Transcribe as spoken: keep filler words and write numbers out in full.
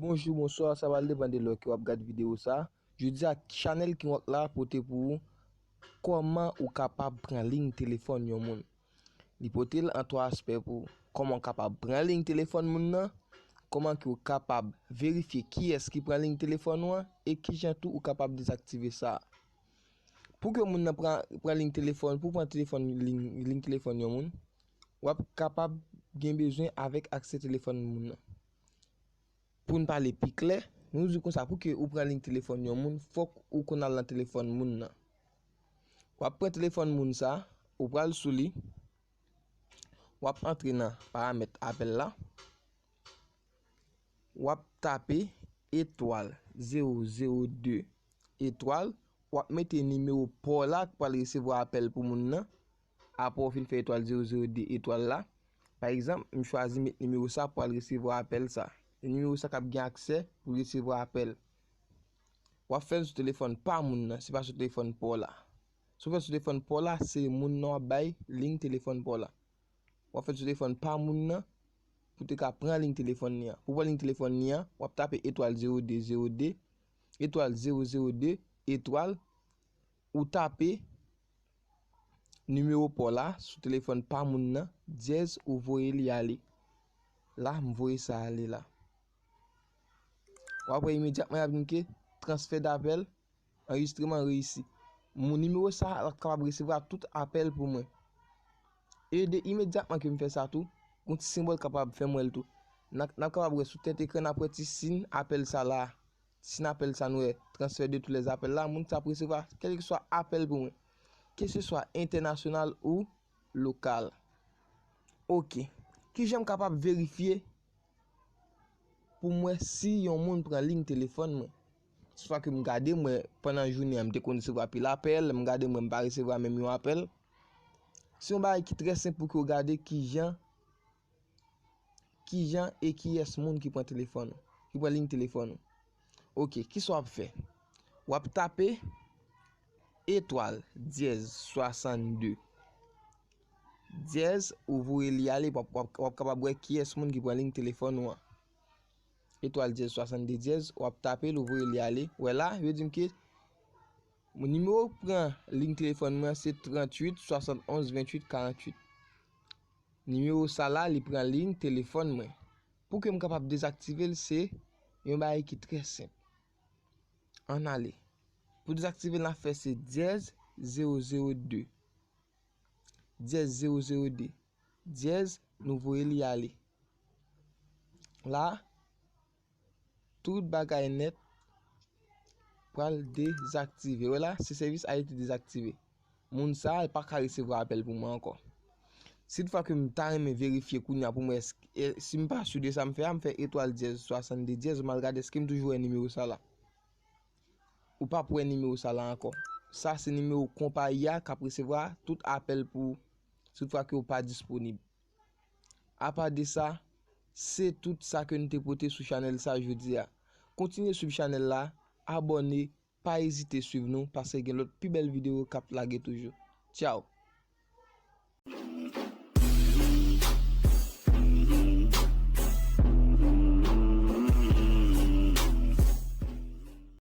Bonjou, bonswa, sa pral depann de lè ke w ap gad videyo sa. Jodi a, chanèl King Rock la pote pou ou kòman ou kapab pran liy telefòn yon moun. Li pote l an twa aspè pou ou. Kòman w kapab pran liy telefòn moun nan, kòman ke w kapab verifye kiyès ki pran liy telefòn ou an, e kijan tou ou kapab dezaktive sa. Pou ke moun nan pran, pran liy telefòn, pou pran telefòn, liy, liy telefòn yon moun, w ap kapab gen bezwen avèk aksè telefòn moun nan. Pou n pale pi klè, nou di konsa, pou ke ou pran liy telefòn yon moun, fòk ou konn al nan telefòn moun nan. W ap pran telefòn moun sa, ou pral sou li, w ap antre nan paramèt apèl la, w ap tape etwal zewo zewo de etwal, w ap mete nimewo pa w la k pral resevwa apèl pou moun nan. Apre w fin fè etwal zewo zewo de etwal la, pa egzanp, m chwazi met nimewo sa pou al resevwa apèl sa. E nimewo sa k ap gen aksè pou resevwa apèl. W ap fè l sou telefòn pa moun nan, se pa sou telefòn pa w la. Si w fè l sou telefòn pa w la, se moun nan w ap bay liy telefòn pa w la. W ap fè l sou telefòn pa moun nan pou te ka pran liy telefòn li an. Pou pran liy telefòn li an, w ap tape etwal zewo de zewo de etwal zewo zewo de etwal, ou tape nimewo pa w la sou telefòn pa moun nan, dyèz, ou voye li ale. La, m voye sa ale la. W ap wè imedyatman y ap di m ke transfè dapèl, anrejistreman reyisi. Mon nimewo sa ap kapab resevwa tout apèl pou mwen. E de imedyatman ke m fè sa tou, yon ti senbòl kapab fè m wè l tou. N ap, n ap kapab wè sou tèt ekran, n ap wè ti siy apèl sa la. Siy apèl sa nou wè, transfè de tous les appels la, moun sa ap resevwa kèlkeswa apèl pou mwen, keseswa entènasyonal ou lokal. Oke. Kijan m kapab verifye pou m wè si yon moun pran liy telefòn mwen? Chak fwa ke m gade, m wè pandan jounen an, m te konn resevwa pil apèl, m gade, m wè m pa resevwa menm yon apèl. Se yon bagay ki trè senp pou ke w gade kijan kijan e kiyès moun ki pran telefòn ou, ki pran liy telefòn ou. Oke, kisa w ap fè? W ap tape etwal dyèz swasann de dyèz, ou voye li ale, w ap, w ap, w ap kapab wè kiyès moun ki pran liy telefòn ou an. Etwal dyèz swasann de dyèz, w ap tape l, ou voye li ale. Wè la, yo di m ke nimewo pran liy telefòn mwen an se tranntuit swasann onz venntuit karanntuit. Nimewo sa la, li pran liy telefòn mwen. Pou ke m kapab dezaktive l, se yon bagay ki trè senp. Ann ale. Pou dezaktive l, n ap fè se dyèz zewo zewo de. Dyèz zewo zewo de. Dyèz, nou voye li ale. La, tout bagay nèt pral dezaktive. Wè la, se sèvis a rete dezaktive. Moun sa a pa ka resevwa apèl pou mwen ankò. Si toutfwa ke m ta renmen verifye kounye a pou m wè èske, e, si m pa si de sa m fè a, m fè etwal dyèz swasann de dyèz, m al gade èske m toujou wè nimewo sa la. Ou p ap wè nimewo sa la ankò. Sa se nimewo konpayi a k ap resevwa tout apèl pou ou, si toutfwa ke ou pa disponib. Apa de sa, se tout sa ke n te pote sou chanèl sa jodi a. Kontinye swiv chanèl la, abòne, pa ezite swiv nou, paske gen lòt pi bèl videyo k ap lage toujou. Tchaw!